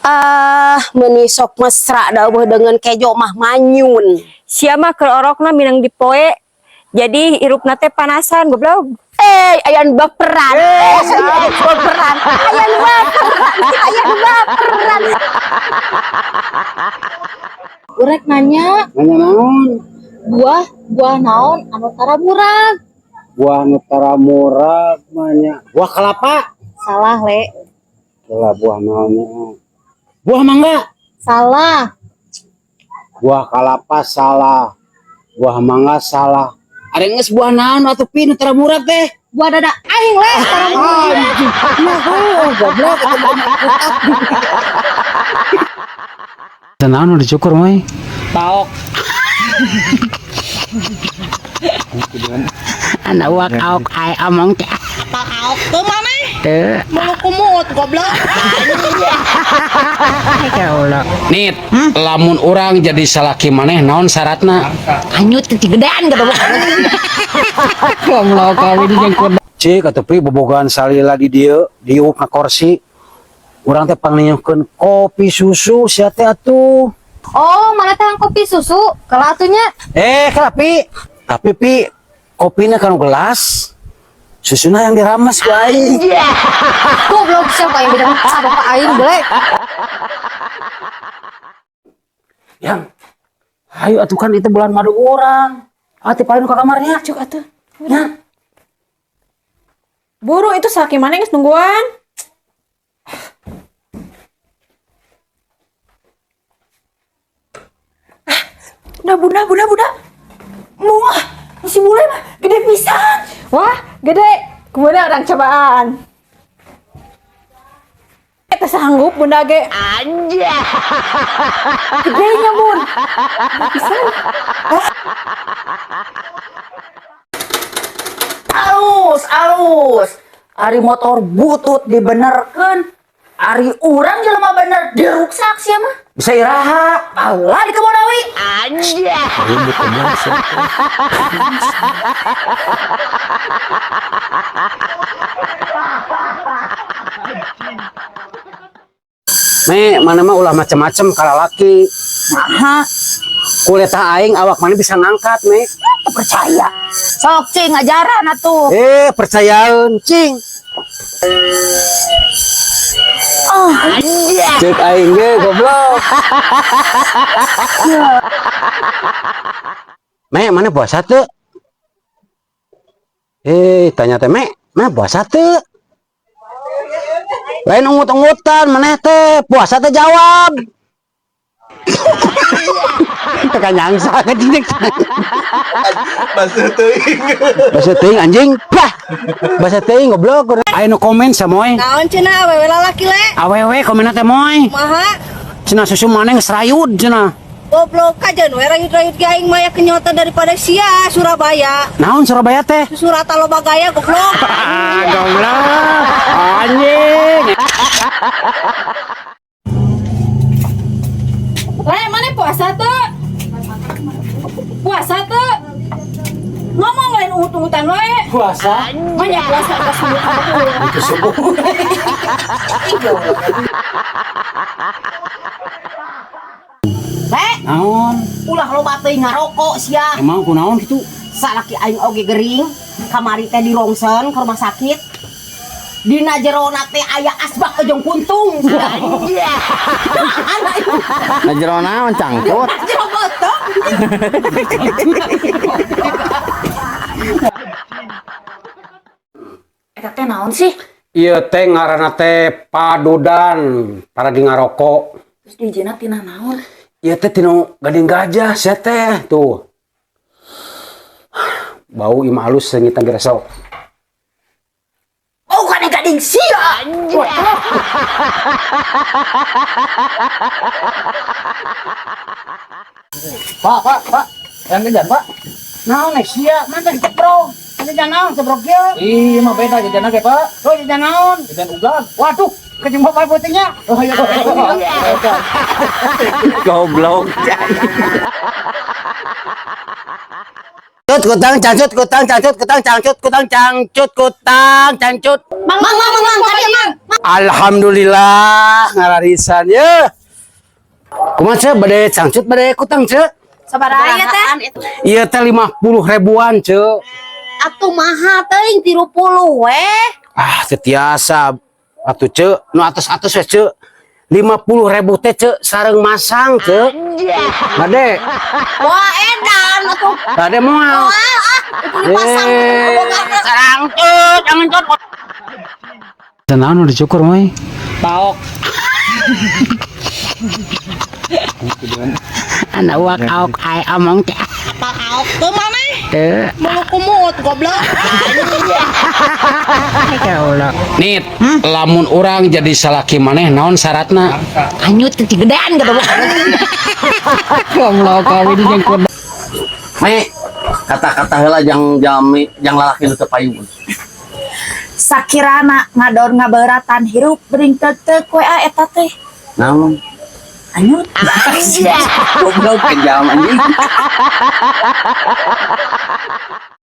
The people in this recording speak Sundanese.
Ah, meuni sok mesra da euweuh dengan kejo mah manyun. Sia mah keur orokna minang dipoe. Jadi hirupna teh panasan, goblok. Eh, aya nu baperan. Eh, aya nu baperan. Aya nu baperan. Aya nu baperan. Urek nanya. Nanya naon? Buah buah naon anu tara murag? Buah nu tara murag mah nya. Buah kelapa. Salah, Le. Lah, buah naonnya? Buah mangga. Salah. Buah kelapa salah. Buah mangga salah. Ada geus buah naon atuh, Pi, nu tara murag teh? Buah dada aing, Le, tara murag. Anjing. Nah, oh, goblok eta mah. Naon nu dicukur, Moy? Paok. Anak wak aok ai omong teh. Paok tuh maneh. Teu. Mulu kumut, goblok. Nit, lamun urang jadi salaki maneh, naon syaratna? Hanyut ke Cigedean gitu. Goblok kawin jeung kuda. Cik atuh, Pi, bobogohan salila di dieu, diuk na kursi. Urang teh pangniuhkeun kopi susu sia teh atuh. Oh, mana teh kopi susu? Kalau atunya. Eh, kela, Pi. Tapi, Pi, kopina kanu gelas. Susuna yang diramas ku aing. Goblok, siapa yang beda sama bapak aing, Le? Yang, ayo atuh, kan itu bulan madu urang. Atuh paling ke kamarnya. Cuk atuh. Ya. Buru itu salaki mana geus nungguan? Ah, udah, Bunda, Bunda, Bunda. Muah, si bule mah gede pisan. Wah, gede. Kemana orang cobaan? Eta sanggup Bunda ge. Anjay. Gedenya, Bun. Pisan. Alus, alus. Ari motor butut dibenerkeun. Ari urang jelema bener diruksak sia mah. Bisa iraha. Alah, di kebon awi. Ribut goblok. Me, mana mah ulah macem-macem ka lalaki. Nah, Kulit aing awak mana bisa ngangkat, Me. teu percaya. Sok cing ngajaran atuh. Eh, percayaan, cing. Oh, Cek aing ge goblok. Me, mana puasa tuh? Eh, tanya teh, Me, mana puasa tuh? Lain ungut-ungutan, maneh teh puasa teh jawab. Tekan nyangsa anjing. Bahasa teuing. Bahasa teuing, anjing. Bah. Bahasa teuing, goblok. Aya nu komen samoy. Naon cenah awewe lalaki, Le? Awewe komen teh, Moy. Maha? Cenah susu maneh geus rayud cenah. Goblok, kajen we rayut-rayut ge aing mah ya kenyotan daripada sia Surabaya. Naon Surabaya teh? Surata loba gaya, goblok. Ah, goblok. Anjing. Le, mana puasa tuh? Puasa tuh? Ngomong, lain ungut-ungutan wae. Puasa. Banyak puasa pas Itu subuh. Le, Naon? Ulah loba teuing ngarokok sia. Emang kunaon gitu? Salaki aing oge gering, kamari teh dirongsen ke rumah sakit. Dina jerona teh aya asbak ojong puntung. Iya. Nah, jero naon, cangcut? Jero beuteung. Eta teh naon sih? Ieu teh ngaranna teh padudan para di ngarokok. Terus dijieunna tina naon? Ieu teh tina gading gajah sia teh tuh. Bau imah halus seungitan geresok. Oh, gading gading sia. Pak, Pak, Pak. Yang jajan, Pak. Naon eh sia, mana teh ceprok? Jajan naon ceprok ieu? Iya mah beda jajan ge, Pak. Oh, jajan naon? Jajan ugang. Waduh, kejeng bapak putihnya. Oh iya. Goblok. Cut kutang cangcut kutang cangcut kutang cangcut kutang cangcut kutang cangcut. Mang, mang, mang, mang, kadieu, Mang. Alhamdulillah ngararisan ye. Kumaha, Ceu, bade cangcut, bade kutang, Ceu? Sabaraha ieu teh? Ieu teh 50 ribuan, Ceu. Atuh maha teuing, 30 weh. Ah, teu tiasa atuh, Ceu, nu atos-atos we, Ceu. 50 ribu teh, Ceu, sareng masang, Ceu. Bade, Wah, edan atuh. Bade moal. Wah, ah, itu dipasang. Eh, sarangcut, angcut. Naon nu dicukur, Moy? Paok. Anak wak aok ai omong teh. Apa aok tuh maneh? Teu. Mulu kumut goblok. Nit, lamun urang jadi salaki maneh, naon syaratna? Anyut gedean gitu. Goblok kawin jeung kuda. Mi, kata-kata heula jang jalmi jang lalaki nu teu payun. Sakirana ngador ngaberatan hirup bering tetek we eta teh. Naon? Anyut. Goblok, kejam anjing.